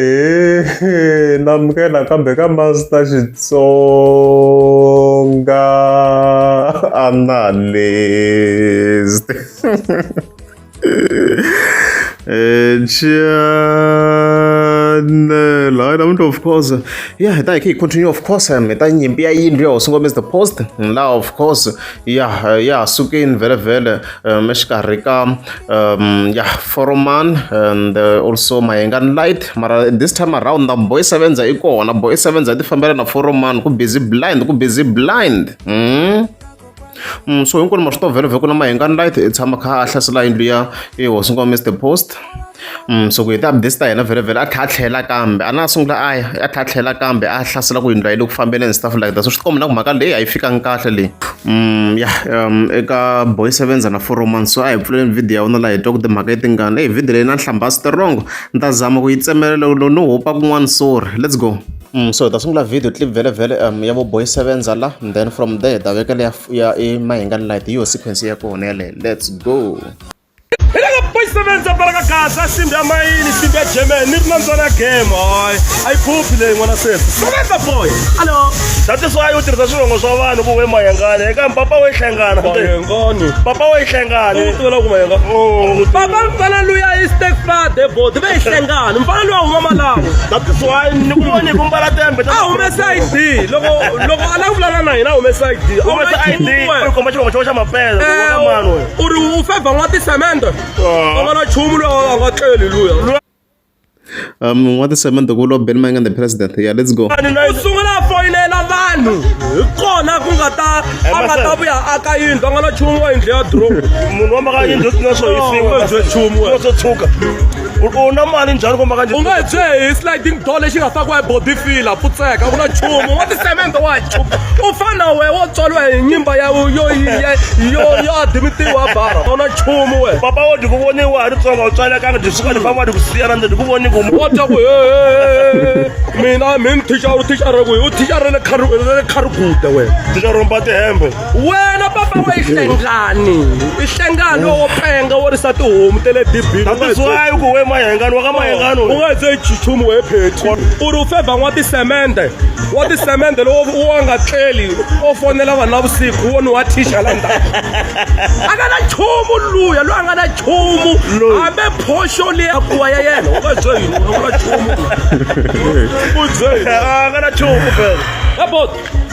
Ahee, namukela kambe ka Master Xitsonga Analyst. Channel hayi namuntlha of course ya hi ta hi kha hi continue of course hi ta nyimpi ya yindlu ya hosi Ngoma is the post laha of course ya ya ha sukeni vhele vhele exikarhi ka ya Foroman and also Mayengani Light mara this time around na Boy Sevenza i kona Boy Sevenza yi ti fambela na Foroman ku busy blind ku busy blind. So hinkwenu ma swi tiva vhele vhele ku na Mayengani Light i tshama kha a hlasela yindlu ya i hosi Ngoma Mister Post. So ku hi ti-updates ta hina vhele vhele a tlhela a tlhela kambe a na a sungula a ya a tlhela a tlhela kambe a hlasela ku yindlu a yi le ku fambeni and stuff like that so swi tikomba na ku mhaka leyi a yi fikangi kahle leyi ya eka boy sevenza na foromani so a hi pfuleni video ya wona laha hi twa ku timhaka i tingani eyi video leyi na nhlamba strong ni ta zama ku yi tsemelela loko no hopa kun'wana sorry let's go. So hi ta sungula video clip vhele vhele ya vo boy sevenza la then from there hi ta veka leya ya i Mayengani Light hi yo sequence ya kona yaleyo let's go. Hi le ka boy sevenza baraka gaza simbi ya mayini simbi ya german ni ri na ndzwana ya game hayi a yi phuphi leyi n'wana sesi sevenza boy alo That is why u tirhisa swivongo swa vanhu ku we Mayengani eka papa we hlengana Mayengani papa we hlengani u tivela ku Mayengani Oh, papa mfana luya i stepfather body ve hlengani mfana luya huma Malawi that is why ni ku voni ku mbala tembe a humesa ID loko loko a lava ku vulavula na hina a humesa ID u humesa ID u komba xivongo xa wena xa mapele Eh, ku mani wena u ri u fevha n'wa tisemende a nga na nchumu loyi a nga tleli luya N'wa tisemende ku vuriwa Benny Mayengani the president yeah let's go. U sungula a foyinela vanhu hi kona ku nga ta a nga ta vuya aka yindlu a nga na nchumu wa yindlu ya dromu munhu wa maka yindlu na swo hisiwa bye nchumu wena. swo tshuka u na mali njhani ku maka u nga hi bye hi sliding door lexi nga fakiwa hi body filler pfutseka ku na nchumu wa tisemende wa nchumu u fana we wo tswariwa hi nyimba ya yo yo yo adimitiwa bara a wu na nchumu we papa wo di ku voniwa ha ri tsongo u tswalekanga di suka di famba di ku siya na di ku voni ku wa twa ku he mina mi ni thicara u thicara kwihi u thicara le le kharigude wena thicara romba tihembe wena papa wa ihlengani ihlengani wo penga wo risa tihomu ta le dibini that is why ku we Mayengani wa ka Mayengani u nga dze nchumu we pheti u ri u fevha n'wa tisemende wa tisemende lowo wa nga tleli o fonela vanhu na vusiku wo ni wa thixa la ndzhaku a nga na nchumu luya loyi a nga na nchumu hambe phoxo leya kuwa ya yena u nga bye yini u nga na nchumu u bye yini a nga na nchumu phela yabo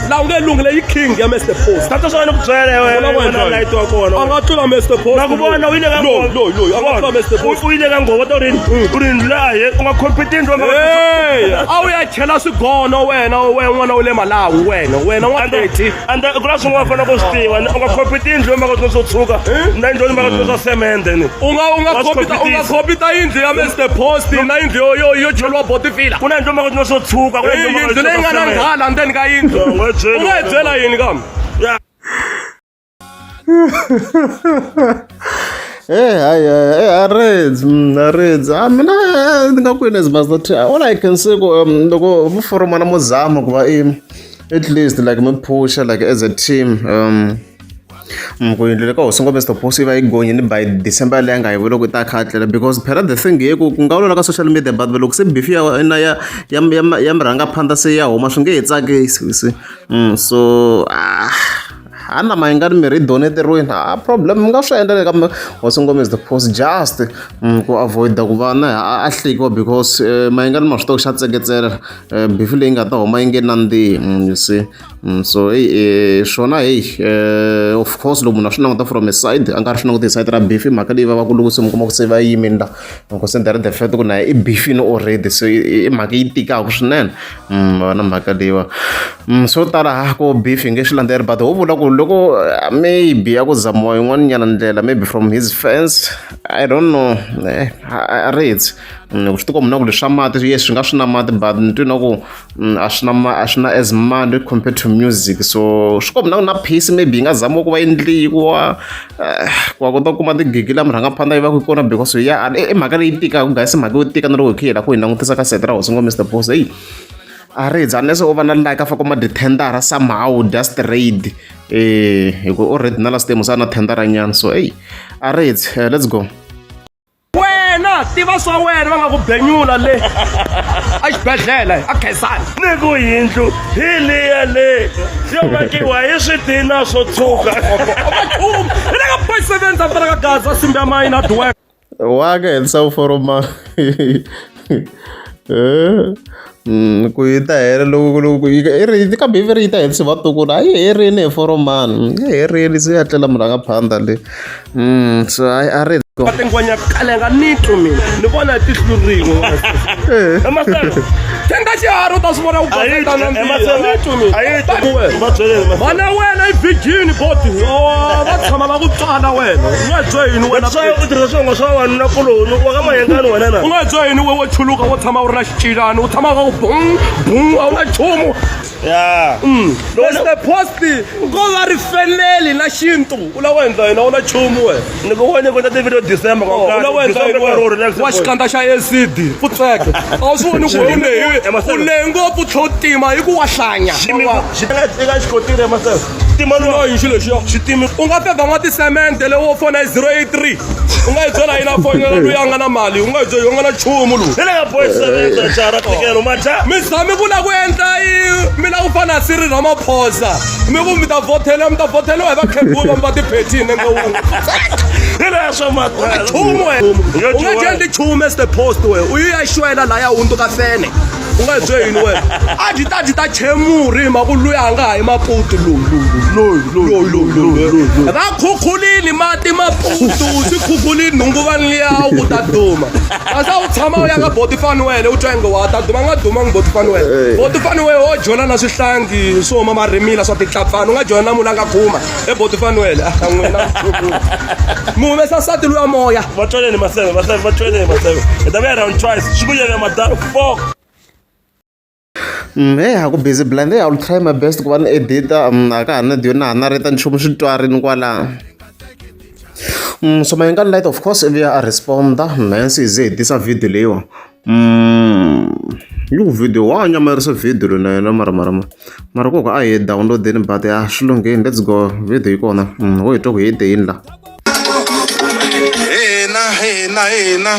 la u nge lunghi leyi king ya Mr Post tata swona ni ku byela Vona wena wena. light wa kona a nga tlula Mr Post na ku vona u yile ka loyi loyi loyi a nga tlula Mr Post u yile ka nghovo to rini u rini laha u nga compete ndlo Hey, a wu ya chela swigono wena wena n'wana wa le Malawi wena wena n'wa 30 and ku na swin'wana fanele ku swi tiva u nga compete yindlu yo maka swo tshuka na yindlu yo maka swa semende ni u nga Wa swi copy u nga competisa. copy yindlu ya Mr Post na yindlu yo cheliwa botifila ku na yindlu yo maka swo tshuka ku na yindlu yo maka yindlu leyi nga na nghala ndzeni ka yindlu U nga yi byeli. u nga yi byela yini kambe Yeah. Eh, hayi hayi a reds a reds a mina ni nga kwini as master T all I can say ku loko vo foromana mo zama ku va i at least like mi phusha like as a team ku yindlu le ka hosi ngoma Mr Post yi va yi gonyini by December leyi a nga yi vula ku ta kha tlela because phela the thing hi ku ku nga vula ka social media but loko se beef ya na ya ya ya ya murhangaphandha se ya huma swi nge he tsakisi you see so ah a na Mayengani mirhi yi donateriwini a problem mi nga swi endla le ka hosi ngoma is the post just ku avoid ku va na a hlekiwa because Mayengani ma swi tiva ku xa tseketsela beef leyi nga ta huma yi nge nandzihi you see. So hey swona hey of course loko munhu a swi languta from a side a nga ri swi languta hi side ra beef i mhaka leyi vavaku loko se mi kuma ku se va yimini la loko se there the fact ku na i beefini already so i mhaka yi tikaka swinene na mhaka leyiwa swo tala ha ko beef hi nge swi landzeri but ho vula ku loko maybe ya ku zamiwa yin'wana nyana ndlela maybe from his fans I don't know a ri swi tikomba na ku leswi swa mati yes swi nga swi na mati but ni twi na ku a swi na a swi na as mali compared to music so swi komba na ku na peace maybe yi nga zamiwa ku va endliwa ku va kota ku kuma tigigi la murhangaphandha yi va ku kona because ya i mhaka leyi tikaka guys i mhaka yo tika na loko hi kha hi la ku hi langutisa ka sete ra hosi ngo Mr Boss heyi a ri hi unless u va na like a fa kuma ti-tendera somehow just trade hi ku already na last time sa na tendera nyana so eyi a ri let's go. Wena Tiva swa wena va nga ku benyula le a xibedhlele a Khensani. Ni ku yindlu hi liya le yo makiwa hi switina swo tshuka. Hi le ka boy seven ta ka Gaza simbi ya mayina duweka. Wa ka hetisa ku foroma ku yi ta hela loko loko yi ri kambe yi ri yi ta hetisa vatukulu a yi herini hi foromani yi herini se ya tlela murhangaphandha le so a a ri va tingwenya kalenga ni twi mina ni vona hi tihlo rin'we tenda xiharhi u ta swi vona ku goseta na ni twi mina vana wena i virgin boti va tshama va ku tswala wena u nga bye yini wena u tirhisa swongo swa wanuna kuloni wa ka mayengani wena na u nga bye yini we wo chuluka wo tshama u ri na xicilani u tshama u bum bum a wu na nchumu ya Mr Post ko va ri feneli na xintu u lava ku endla yini a wu na nchumu wena ni ku vone ku ta ti-video December u lava ku endla yini wena wa xikandza xa acid futseke a wu swi voni ku u lehe u lehe ngopfu tlhe u tima hi ku wa hlanya eka xikotiri emasele tima loyi xilo lexiya xitimi u nga fevha n'wa tisemente lewo fona hi 083 u nga yi byela yini a fonela loyi a nga na mali u nga yi byela u nga na nchumu lowu hi le ka boy sevenza xara tikelo macha mi zami ku lava ku endla i mi lava ku fana na Cyril Ramaphosa mi ku mi ta vhotela mi ta vhoteliwa hi vakhegula va tiphethini nenge wun'we hi le swa macha nchumu wena u nga dyeli nchumu as the post wena u yi ya xwela laya hundzuka fene u nga bye yini wena a dyi ta dyi ta chemuri hi mhaka luya a nga ha yi maputu loyi loyi loyi loyi loyi va khukhulini mati maputu swi khukhulini nhunguvani liya ku ta duma kasi a wu tshama u ya ka boti fanuwele u twa inge wa ta duma nga dumangi boti fanuwele boti fanuwele wo jola na swihlangi swo huma marimila swa titlapfana u nga jola na munhu a nga khuma e boti fanuwele a n'wina mi humesa nsati luya moya va tweleni maseve maseve va tweleni maseve hi ta vuya round twice swi ku yeka mada four Hey ha ku busy blind hey I will try my best ku va ni edita a ka ha na na ha nareta nchumu swi twarini kwala so Mayengani Light of course ivi a respond-a hence hi ze hi tisa video leyiwa yi ku video wa nyamarisa video loyi na yena mara mara mara koko a hi download-eni but a swi lungheni let's go video yi kona wo hi twa ku hi te yini la hina hina hina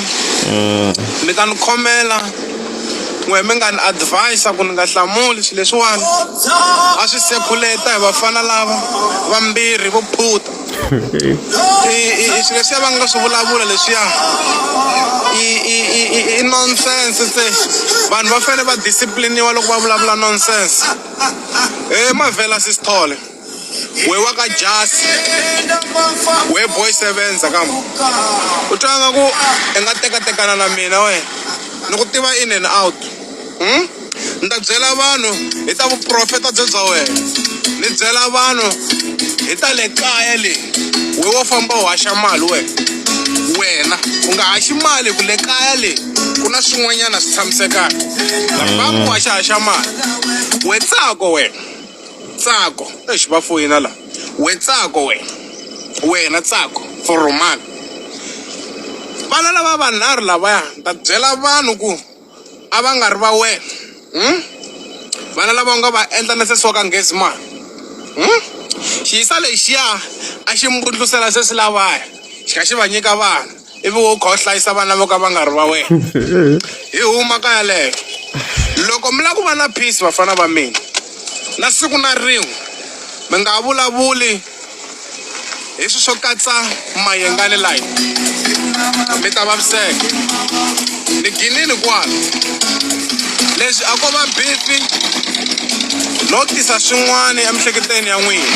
mi ta ni khomela n'we mi nga ni advise ku ni nga hlamuli swilo leswiwani a swi sekhuleta hi vafana lava vambirhi vo phuta i swilo leswiya va nga swi vulavula leswiya i i i i nonsense se vanhu va fanele va discipliniwa loko va vulavula nonsense he mavhela sisithole we wa ka jasi we boy sevenza kambe u twa nga ku i nga tekatekana na mina wena ni ku tiva in and out hmm? ni ta byela vanhu hi ta vuprofeta byo bya wena ni byela vanhu hi ta le kaya le we wo famba u haxa mali wena wena u nga haxi mali hi ku le kaya le ku na swin'wanyana swi tshamisekaka famba u haxa haxa mali we tsako wena Ntsako exi va foyina la we Ntsako wena wena Ntsako foromani vana lava vanharhu lavaya ni ta byela vanhu ku a va nga ri va wena hmm? Vana lava u nga va endla na sesi wa ka Nghezimani hmm? Xiyisa lexiya a xi mbundlusela sesi lavaya xi kha xi va nyika vana ivi wo kha u hlayisa vana vo ka va nga ri va wena hi huma ka yaleyo loko mi lava ku va na peace vafana va mina na siku na rin'we mi nga vulavuli hi swi swo katsa mayengani layi mi ta vaviseka ni ginini kwala leswi a ko va bifi no tisa swin'wana emiehleketweni ya n'wina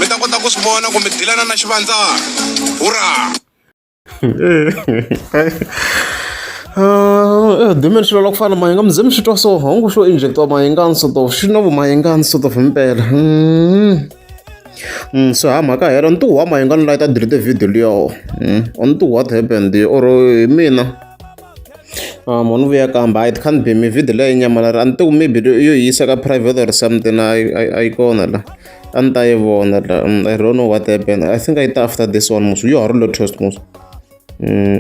mi ta kota ku swi vona ku mi dilana na xivandzana hurra Demand swi lava ku fana na mayengani mi ze mi swi twa so hongo xo injectiwa mayengani sort of xi na vumayengani sort of himpela so ha mhaka hela ni ti wa mayengani la yi ta delete video liya on to what happened or hi mina munhu vuya kambe it can't be me video leyi nyamalala a ni tivi maybe yo yi yisa ka private or something a yi kona la a ni ta yi vona la I don't know what happened I think I ta after this one musi yo ha ri latest musi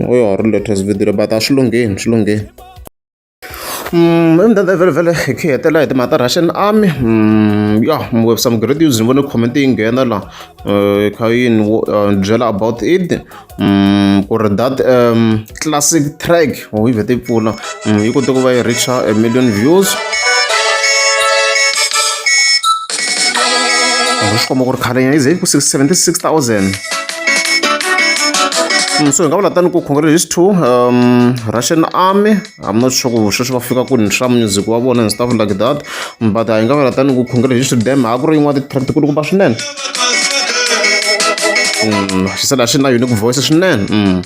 u yo ha ri latest video but a swi lungheni swi lungheni. Emudende vhele vhele hi khe hi hetelela hi timhaka ta Russian army ya we have some great news ni vone comment yi nghena la kha yi ni byela about it ku ri that classic track oh yi vhete yi pfula yi kote ku va yi reach a million views swi komba ku ri khale yi ze yi ku 76000 so hi nga vula tani ku congratulations to Russian army I'm not sure ku sweswi va fika kwini swa music wa vona and stuff like that but hi nga vula tani ku congratulations to them a ku ri yin'wana ti-track tikulukumba swinene xisela xi na unique voice swinene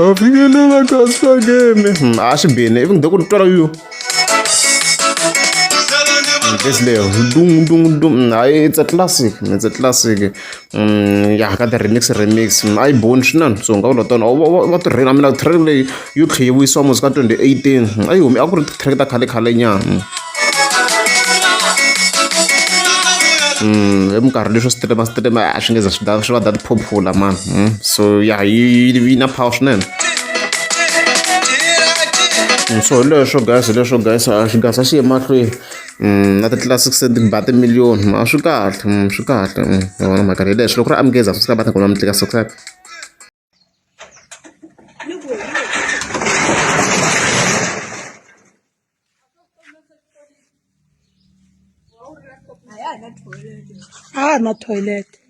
a fikelela ka swageme a xi bini even though ku ni twela yo this leyo dung dung dung hayi it's a classic it's a classic ya ka ti-remix remix a yi boni swinene so nga vula tona va tirheni a mina track leyi yo tlhe yi vuyisiwa mos ka 2018 a yi humi a ku ri ti-track ta khale khale nyana hi minkarhi leswo streama streama a swi nge ze swi swi va that popular man so ya yi yi na power swinene so hi leswo guys hi leswo guys a xigasa xi ye mahlweni na ti-classic se ti ba timiliyoni a swi kahle swi kahle hi yona mhaka leyi leswi loko ri amukeza subscribe button kumbe mi tlika subscribe. A ha na toilet.